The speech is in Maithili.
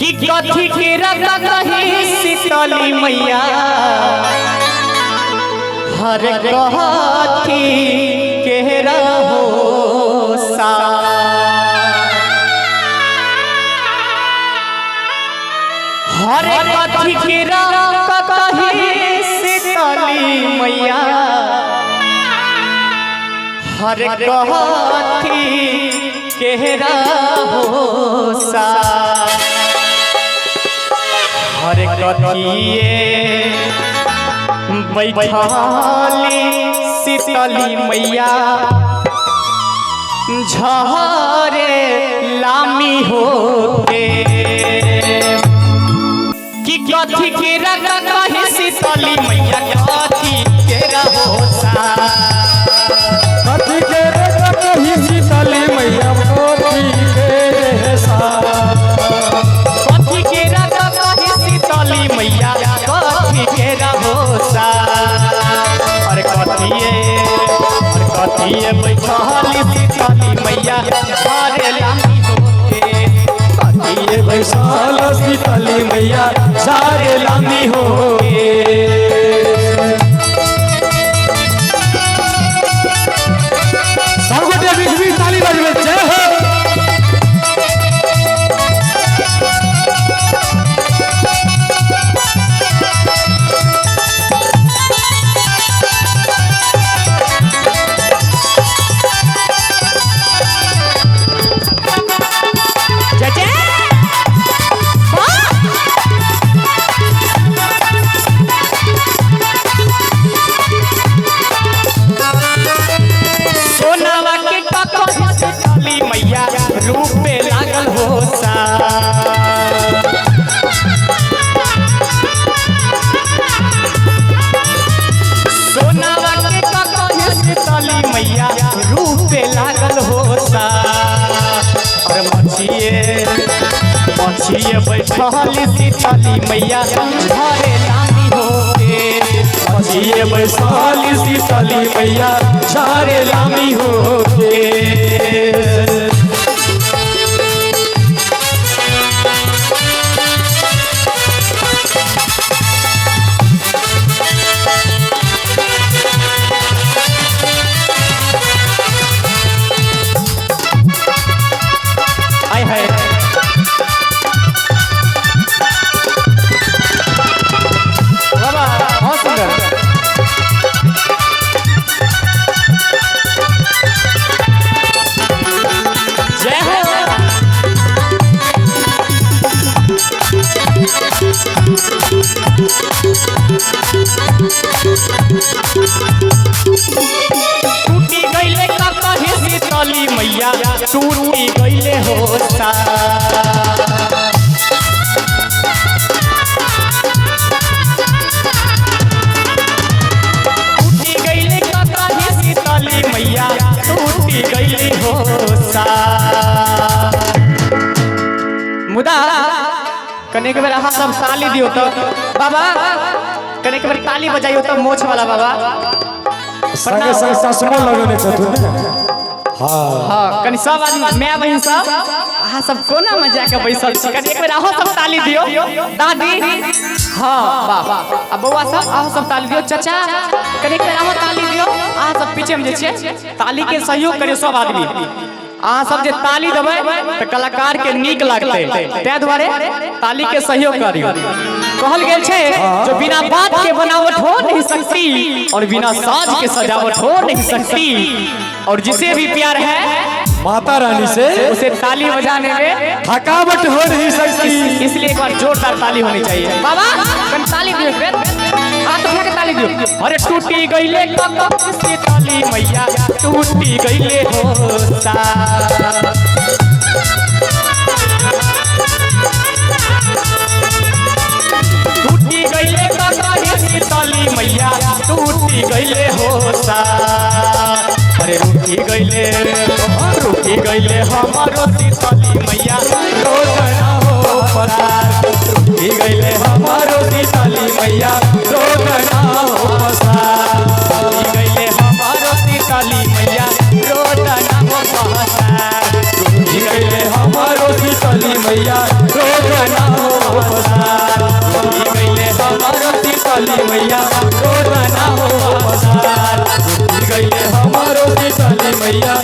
कि कथी के रखा कही शीतली मैया, हर कथी के रहो सा। हर कथी के रखा कही शीतली मैया, हर कथी के रहो सा। हर कथिए बैठाली शीतली मैया, झरे लामी होके। कि कथी के रखा कही शीतली मैया, कथी के रहो सा। कथी के रखा कही शीतली मैया, कथी के रहो सा। कथी के रखा कही शीतली मैया, कथी के रहो सा। अरे कथिए, अरे कथिए बैठली शीतली मैया, झरे लामी होके। कथिए बैठल शीतली मैया, झरे लामी होके। सब गोटे बीच बीच ताली बजबै, जय हो। जय जय। सोनावा के ककही शीतली मैया, रूपे लागल हो सा। सोनावा के ककही शीतली मैया, रूपे लागल हो सा। और मछिए मछिए बैठली शीतली मैया, झरे लामी होके। मछिए बैठली शीतली मैया, झरे लामी होके। आय हाय। बाबा बहुत सुंदर। जय हो। टूटी गईले ककही शीतली मैया, टूटी गईले हो सा। टूटी गईले ककही शीतली मैया, टूटी गईले हो सा। मुदा कने के बेर अहाँ सब ताली दियो तो बाबा, कने के बेर ताली बजाइयो तो मोछ वाला बाबा संगे संग चश्मो लगेने छथुन ने। हाँ हाँ, कनी सब आदमी my बहिन सब अहाँ सब कोना में जाके बैसल छी, कनी एक बेर अहाँ सब ताली दियो। दादी हाँ बाप, आ बौआ सब अहाँ सब ताली दियो। चाचा कनी एक बेर अहाँ ताली दियो। अहाँ सब पीछे में जे छियै ताली के सहयोग करियो सब आदमी। अहाँ सब जे ताली देबै तऽ कलाकार के नीक लगतै, ताहि दुआरे ताली के सहयोग करियो। कहल गेल छै जो बिना बात के बनावट हो नहीं सकती, और बिना साज के सजावट हो नहीं सकती, और जिसे भी प्यार है माता रानी से उसे ताली बजाने में थकावट हो नहीं सकती। इसलिए एक बार जोरदार ताली होनी चाहिए। बाबा कन ताली दियो, हाथ उठा के ताली दियो। अरे टूटी गईले ककही शीतली मैया, टूटी गईले हो सा। टूटी गईले ककही शीतली मैया, टूटी गईले हो सा। अरे रूठी गईले, रूठी गईले हमारो शीतली मैया, रोजना हो पसार। रूठी गईले हमारो शीतली मैया, रोजना हो पसार। रूठी गईले हमारो शीतली मैया, रोजना हो पसार। रूठी गईले हमारो शीतली मैया, रोजना शीतली मैया रोदना हो पसार। रूठी गईले हमारो शीतली मैया।